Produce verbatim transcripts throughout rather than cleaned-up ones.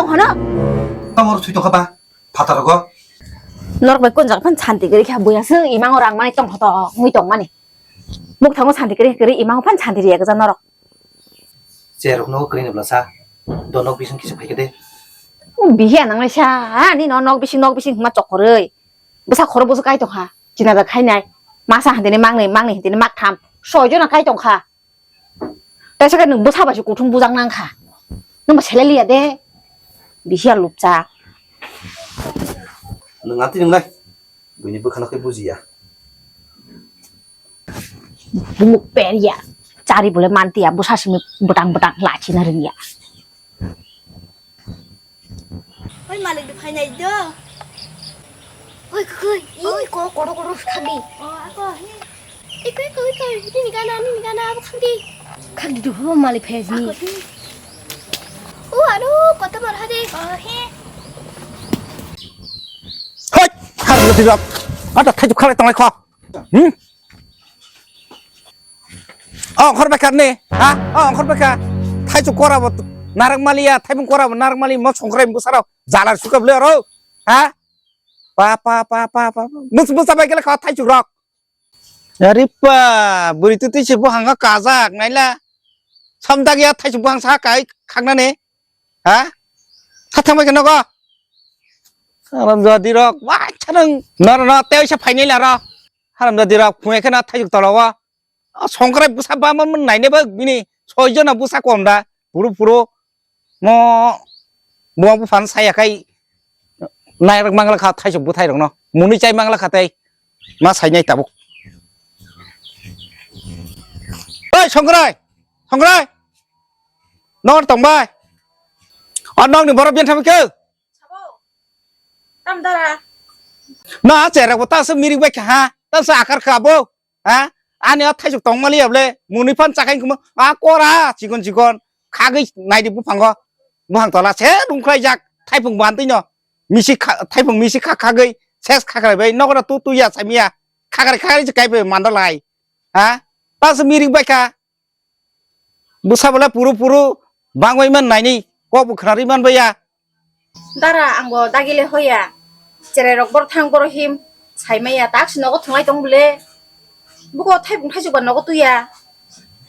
Hono? Tamo rw sui tongkha ba? Phataro go. Norok bai kunjak phan santi gari kha buya se imango rang mani tong hoto ngui tong mani. Muk thango santi gari gari imango phan santi riya gja norok. Cherok no kri nabla sa. Do nok bising kisa phai kade. Bihiya nang sa ani no nok bising nok bising ma chokkoroi. Bwsa khoro bwsa kai tongkha. China da khainai. Masa hantini mangnai mangnai hantini mak tham. Soi jona kai tongkha. Tei sakhe nwng bwsa bai se kuthum bujak nang kha. Nwng ba selai liya de. Bisi ya lupcha. Nwng ati nwng lai. Buini bwkhano khe bujiya. Bumuk per ya. Chari bole manti ya bwsa simi bwtang bwtang lachi na ring ya. Oi, malik de phainai do. Oi, khoi, oi, ko, kodo, kodo, khandi. Oh, ako, he. Iko, iko, iko, nini gana, nini gana, abo khandi. Khandi do, ho, malik phai ni. Ako, he. Oh, aro, koto mar hade. Oh, he. Hoi, khar lo dirok. Ada thaju khale tongai kho. Hmm? Oh, ongkhor bekar ni, ha? Oh, ongkhor bekar. Thaichuk kora bo narak maliya, thaibung kora bo narak mali, mo songkrai bwsarok jalar sukab le aro, ha? Pa, pa, pa, pa, pa. Mus, mus abai gele kha thaichuk rok. Ari pa, buri tu tisi buhang kajak naila. Samdak ya thaichuk buhang sa kai khaknani. Ha? Tha thangbai khe nogo. Haramjadi rok, wai chanang. Noro no tei se phainai laro. Haramjadi rok, phungai khe na thaichuk tolao. O songkrai bwsa bama mun nainai ba bini soi jona bwsa kom da. Puru puru. Mo buang buphan saya kai. Nai rok mangla kha thaichuk bwthai rok no. Muni chai mangla kha tei. Ma sainai tabuk. Oi songkrai. Songkrai. Nor tong bai. O nokni borok bian thami khe. Sabo. Tam dara. Na cherek bo ta se mirik bai kha ha. Ta se akar kha bo. Ha? Ani o thaisuk tong mali able. Muni phan chakai kuma. A kora chikon chikon. Khagwi naidi buphango. Buphang tola se rungkhlai jak. Thaipung ban twi no. Misi kha, thaipung misi kha khagwi. Ses khakrai bai. Nokora tu tu ya samia. Khakrai khakrai se kai bai mandalai. Ha? Ta se mirik bai kha. Bwsa bole puru puru bangwi man naini kok bo khwnarwi man baiya. Dara ang bo dagile hoya. Cherai rok bor thang bor him sai maya tak si nogo thwnglai tong bole. Buko thaibung thaisuk ba nogo tuya.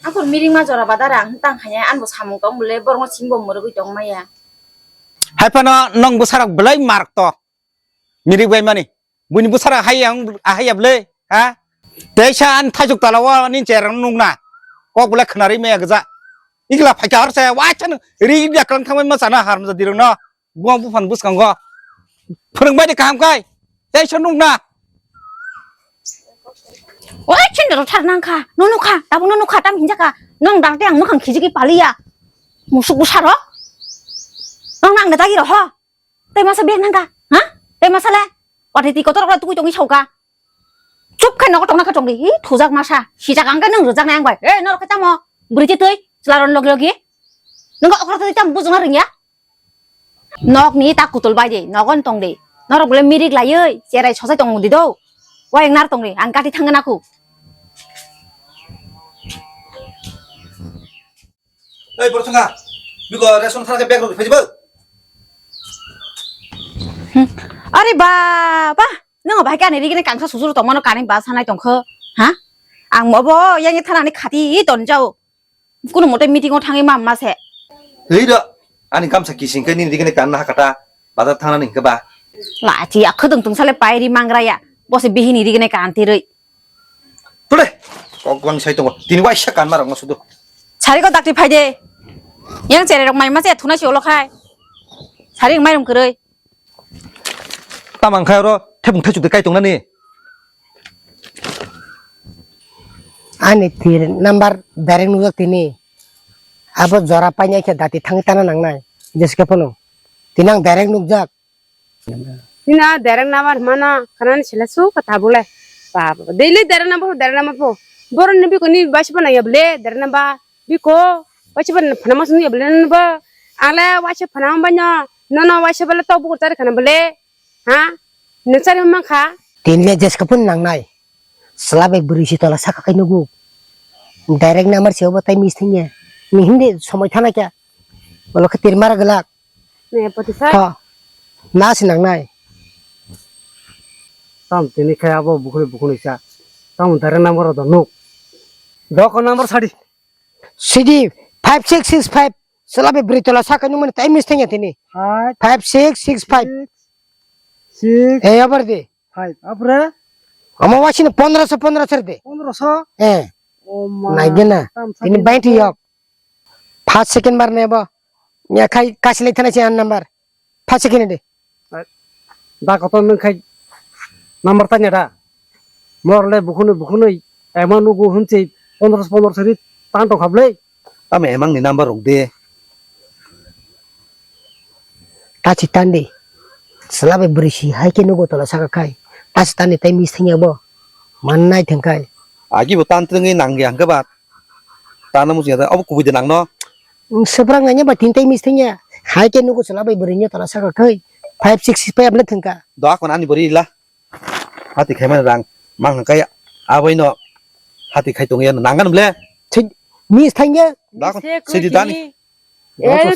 Ang khon miring ma jora ba dara ang tang hanya an bo samung tong bole borok no sing bo mwrwgwi tong maya. Hai phano nong bwsa rok belai mark to. Mirik bai mani. Buini bwsara hai ang ahai ya bwle, ha? Teisa an thaichuk tala o ani cherang nukna. Kok bwle khwnarwi maya gja. Igla phaikha hor se, wai chano ri igla klang thangmani ma chana harmjadi rokno. Buang buphan bwskango. Phwrwng bai de kaham kai. Teisa nukna. Oi chindro thar nang kha. No nukha, tabuk no nukha, tam hinjaka. Nong dang te ang mukhang khijiki paliya. Musuk bwsaro. Nong nang de tagi ro ho. Tei masa bek nangka, ha? Tei masa le? Watwi twi kotor rok tugui tongwi sauka. Chup khai nogo tongna kha tongdi. Hi thujak masa. Sijak ang khe nwng rwjak nai ang bai. Ei norok khe tamo? Bwrwi twi twi. Chwla rok logi logi. Nwng okra twi tamo bujungna rwngya? Nok ni ta kutul bai di. Nogon tongdi. Norok bole mirik laiwi cherai sosai tongdi do. Wayang nar tongdi. Ang kati thangna khu. Ei, borok thangkha. Biko ration thana khe bag rok phai di bo. Hmm. Are baba, nwng bahai khe ani rigini kangsa sujuru tongmano kani ba sanai tongkho? Ha? Ang obo yang thana ni khati ton jao. Kuno mote meeting o thangwi ma ma se. Hei da, ani kamsa kising khe nini rigini kanna hakata, bazar thangnani hinkhe ba. Lachi akhudung tungsale pairi mangraya, bose bihini rigini kantirwi. Tole, kok bang sai tongo. Tini waisa kanma rokno sudu. Sari ko dakti phai de. Yang cherai rok mai ma se thuna si olo khai. Sari mai rum kwrwi. Tamang khai oro thepung thaichuk de kai tongnani. Ani tir number bereng nujak tini. Abo jora painai khe dati thangwi tana nangnai. Jeske phano. Tini ang bereng nukjak. Nina dereng number himano khanani sila su kha tabuk le. Baba, daily dereng number pho, dereng number pho. Borok ni bikoni baisa phano ya bole, dereng number. Biko, baisa phano phano mas ni ya bole nang bo. Ang le waisa phano bai no, no no waisa bole tok bukur chari khana bole. Ha? Nang chari man kha. Tin le jeska phun nang nai. Sla bai bwrwi si tola saka kai nugu. Direct number se obo tai mis thangya. Ni hindi somoi thana kya? Bolo khe tir mara glak. Ne, poti sai. Ha. Na sinang nai. Tam tini khai abo bukhuni bukhuni sa. Tam dare number do nuk. Doko number sadi. Sidi five six six five. Selabe bri tola saka nung mani tai mis tanya tini. Five, five six six five. Six, six. Eh, abar de. Five. Apre? Ama wasi na pondroso, pondroso de. Pondroso? Eh. Oh ma. Nai gena. Tam tini sadi bainti yok. First second bar nebo. Ya khai kasilai thana si an number. First second de. Da koto nung khai number tanya da. Mor le bukhuni bukhuni ema nugu hunchi pondroso pondroso ri tan tong khablei. Tamo emang ni number rok de. Tachi tandi. Selabe brisi hai ke nugu tola saka khai. Tachi tandi tai mis thengya bo. Man nai theng khai. Agi bo tan twrwngwi nang ya hwnkhe ba. Tano muchung ya, abo kubui de nang no. Sebrang nanya ba tin tai mis thengya. Hai ke nugu selabe bwrwi nya tola saka khai. Five six six five le thengka. Do akon ani bwrwi la. Hati khai mani rang mang hwnkhe abai no hati khai tong ya nang gan ble. Thik mis thengya. Do akon sidi dani. Eh,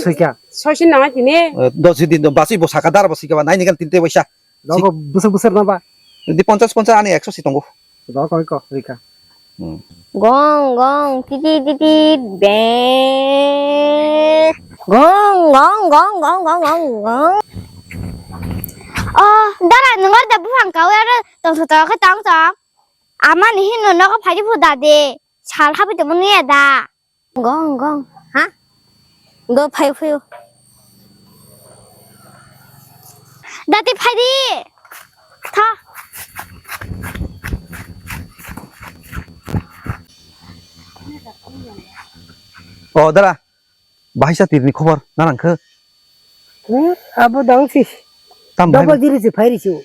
soisin nang tini. Eh, do sidi do basi bo saka dar bo sika ba nai ni gan tin tai waisa. Dogo busur busur na ba? Di ponchas ponchas ani ekso si tongo. Dogo koi ko rika. Hmm. Gong gong titi titi be. Gong gong gong gong gong gong gong. Oh, dara nungar da buphang kau ya tong tong tong tong tong. Ama ni hin no nogo phaji phu da de. Sal habi de mun ya da. Gong gong ha. Go phai phai. Dati phai di. Tha. O dara. Bahai sa tirni khobor na nangkhe. Hmm, abo dang si. Tam bahai. Dobo jiri si phai ri si.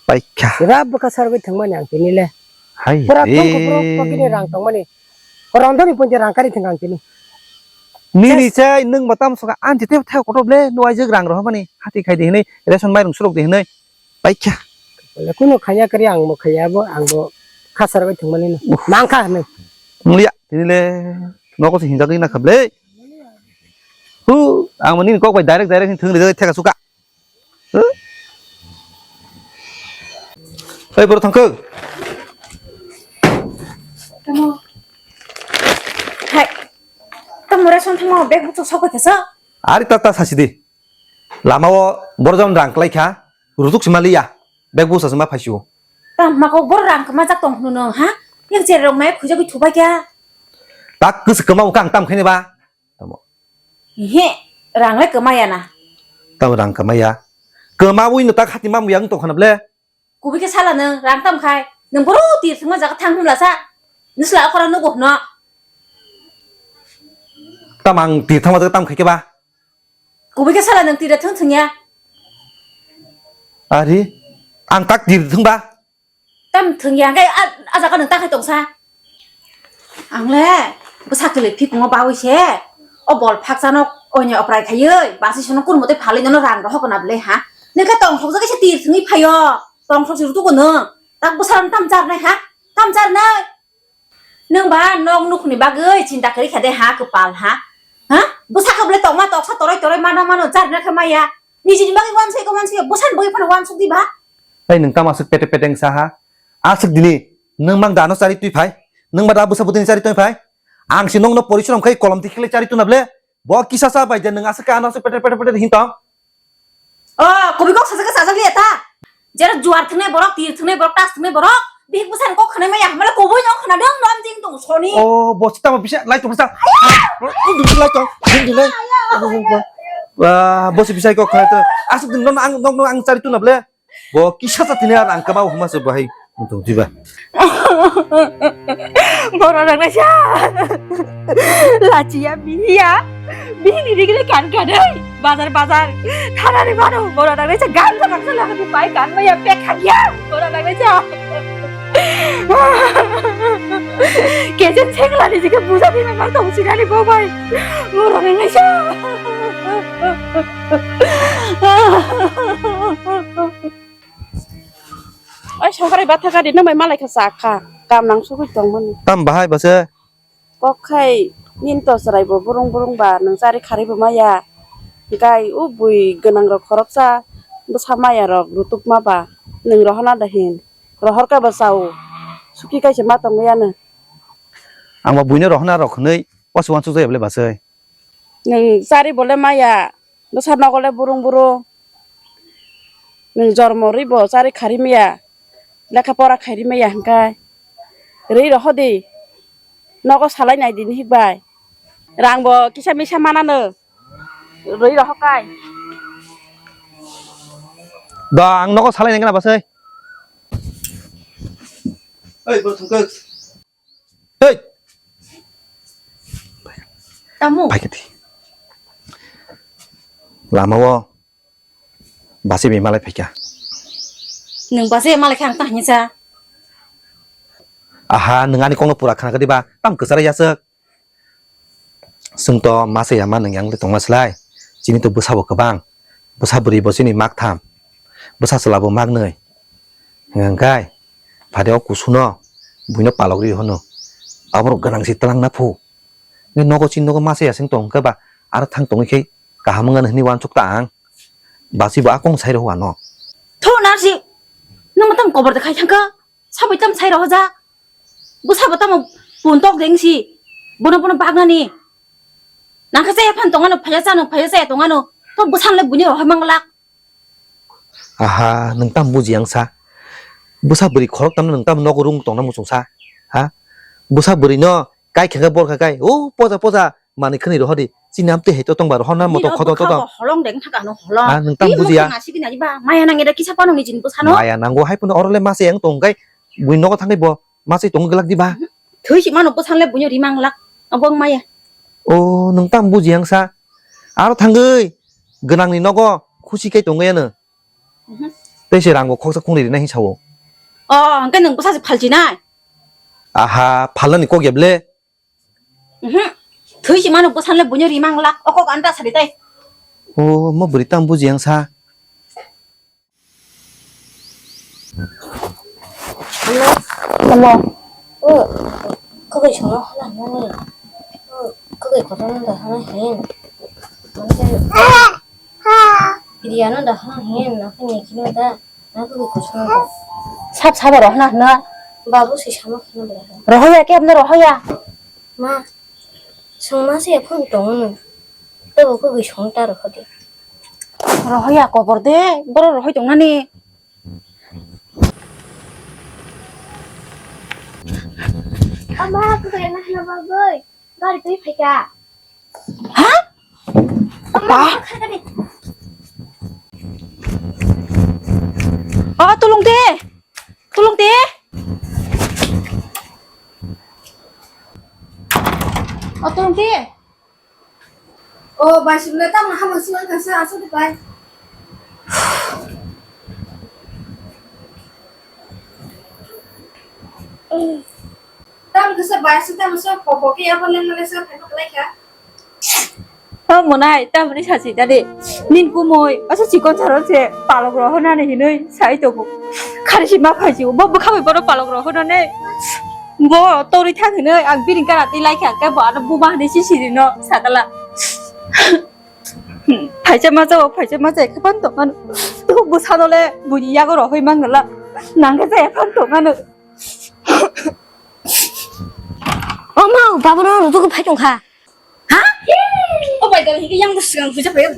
Paikha. Rab bwkha sargwi thangmani ang tini le. Hai. Pura re. Tong ko pura pakini rang tongmani. Rang doni ponte rang kari thang ang tini. Nini chai nung batam soka anti te thai kotob le nuai jek rang rohmani hati khai de hinai ration mairung surok de hinai. Paikha. Bole kuno khanya kari ang bo khaya bo ang bo khasar bai thangmani no. Mangkha hinai. Mulia tini le noko se hinjagwi na khable. Hu ang mani kok bai direct direct thung le theka suka. Oi, boro thangkho. Tamo. Hai. Tamo ration thangma bag bukcha sok kha sa? Ari ta ta sasi di. Lama o borjon rang klai kha. Rutuk sima liya. Bag bukcha sima phaisio. Tam ma ko bor rang kma jak tong hnu no ha? Yang cher rok mai khuja gwi thubai kya? Tak kus kma ukang tam khene ba. Tamo. He, rang le kwmaya na. Tamo rang kwmaya. Kwmawi no tak hati mamu yang tong khana ble. Kubi khe sala nung rang tam khai. Nung boro tir thangma jaga thang hum lasa. Nisla akhora nugo hno. Tam ang tir thangma jaga tam khai khe ba. Kubi khe sala nung tir thang thang ya. Ari, ang tak tir thang ba. Tam thwngya hwnkhe a, a jaga nwng ta khai tongsa. Ang le bwsa kwlwi phikungo bawi se o bol phakchano oini oprai khaiwi basi sono kurmo tei phalwi nono rang rohor kona bwle ha. Nwng khe tongthok jagwi se tir thwngwi phaio. Tongthok se rutugo nwng. Tak bwsarok tam charnai ha? Tam charnai? Nwng ba nok nukhungni bagwi chinta kwrwi kha de ha kwpal ha? Ha? Bwsa khe bwle tongma toksa toroi toroi mano mano charnai khe maya. Nijini bagwi uansuk uansuk bwsani bagwi phano uansuk di ba? Tei nwng tamo aswk pete pete wngsa ha? Aswk dini nwng mang da ano chari twi phai? Nwng ba da bwsa bwtwini chari twi phai? Ang se nokno porishrom khai kolom tikhlai chari tuna ble? Bo kisa cha bai je nwng aswk khe ano aswk pete pete pete hin tong? O, kubui kok sajakhe sajak liya ta? Jera juar thwngnai borok, tir thwngnai borok, tas thwngnai borok, bihik bwsani kok khwnai maya, hamle kubui no khna dong dong jing tong soni. O, bo se tamo bisa lai tong sa. Lai tong, lai tong, lai tong. Wah, bo se bisa kok khna to. Aswk din no ang, nok no ang chari tuna ble? Bo kisa cha tini ar ang kama huma se bahai tong tiba. Borok rok naisa. Lachiya bihiya. Bihini rigile kan kadai. Bazar bazar. Thanani mano borok rok naisa gan sa kan sa lagani pai kan maya pek khagya. Borok rok naisa. Kejen sengla ni jike buja di memang tong sinani bo bai. Borok rok naisa. Oi songkrai batha gari no mai malai kha sakha kam nang sugui tongmani. Tam bahai bose. Kok khai nin to chwrai bo burung burung ba nwng chari kharwi bo maya. Gai o bui gwnang rok khoroksa bwsa maya rok rutuk ma ba nwng rohorna da hin rohor khe ba chao suki kaisa ma tongwi ano. Ang ba buino rohorna rok hwnwi wansuk wansuk jaya bwle bwsai. Nwng chari bole maya bwsa nogo le burung burung. Nwng jormo rwi bo chari khari maya lekha pora khairi maya hwnkhe rwi rohor di nogo salai nai di ni hik bai. Rang bo kisa misa manano. Rwi rohor kai. Da, ang nogo salai nai gana bwsai. Oi, bo thungkuk. Hei. Tamo. Pai kati. Lama o basi bi malai phaikha. Nwng basi malai kha ang ta hinsa. Aha, nwng ani kokno pura khna kadi ba, tam kwchara yaswk. Chwng to masa ya ma nwng yang le tongma slai. Chini to bwsa bo kwbang. Bwsa bwrwi bo chini mak tham. Bwsa chwla bo mak nwi. Hwnka hwnkhe phade o kusuno buino palok ri hwno. Aborok gwnang si twlang na phu. Nge nogo chini nogo masa ya chwng tong hwnkhe ba aro thang tongwi khe kaham wngya hwnwi uansuk ta ang. Basi bo a kong sai rw ano. Tho narsi. Nwng matam kobor de khai thangkha. Sabai tam sai rohorjak. Bwsabo tamo puntok dengsi. Bono bono bagnani. Nangkhe chaya phan tongano, phaya chano, phaya chaya tongano. To bwsano le buino rohor manglak. Aha, nwng tam buji ang sa. Bwsa bwrwi khorok tamno nwng tam nogo rung tongna muchung sa. Ha? Bwsa bwrwi no kai khe khe bor kha kai. O poja poja. Manwi khwnwi rohor di. Chini amtwi hai to tong ba rohor na moto khoto to tong. Holong deng thaka no holong. Ah, nwng tam bujiya. Nasi gina ba maya nang eda kisa pano ni jin bwsano. Maya nango hai pono oro le masa yang tong kai. Bui nogo thangwi bo masa tong glak di ba. Thwi si mano bwsan le buino rimang lak. Abong maya. O nwng tam bujiya ang sa. Aro thangwi gwnang ni nogo khusi kai tongwi ano. Tei se rango khoksa khungnwi rina hin sao. O hwnkhe nwng bwsa se phalchi nai. Aha, phalnani kok ya ble. Mhm. Thwi si mano bwsan le buino rimang lak. O kok anta sari tai. O mo bwrwi tam buji ang sa. Hello. Hello. O, kwbwi songno hana hwnani. O, kwbwi kotorno da hana hin. Priya no da hana hin, na khe ni kino da. Sab sabo rohna hwna. Babu si sama kheno bera. Rohoya kebno rohoya. Ma, songma se phone tongo no. Tebo ko gwi song ta roho de. Rohoya kobor de, boro rohoi tongnani. Ama, ko kaya na hna bagoi. Gari twi phaikha. Ha? Ba. O tulung de. Tulung de. O tulung de. O bai sibla tamo hamang siwang kasa asuk de bai. Tam kisa bai su tam su popo ke abo leng le sa phai maklai kha. O monai tam ni sasi dade. Nin kumoi asa chikon charo se palok roho nani hinoi sai to bo. Khari si ma phai si bo bwkha bai bono palok roho nani. Bo tori thang hinoi ang bini kara ti lai kha ke bo ano buma hinoi si siri no sakala. Phaisa ma jao, phaisa ma jai khe phan tong ano. To bwsano le buini yago rohoi mangala. Nangkhe jai phan tong ano. O ma, baba no rujugwi phai tong kha. Ha? O bai dal hike yang bwswk ang huja phai.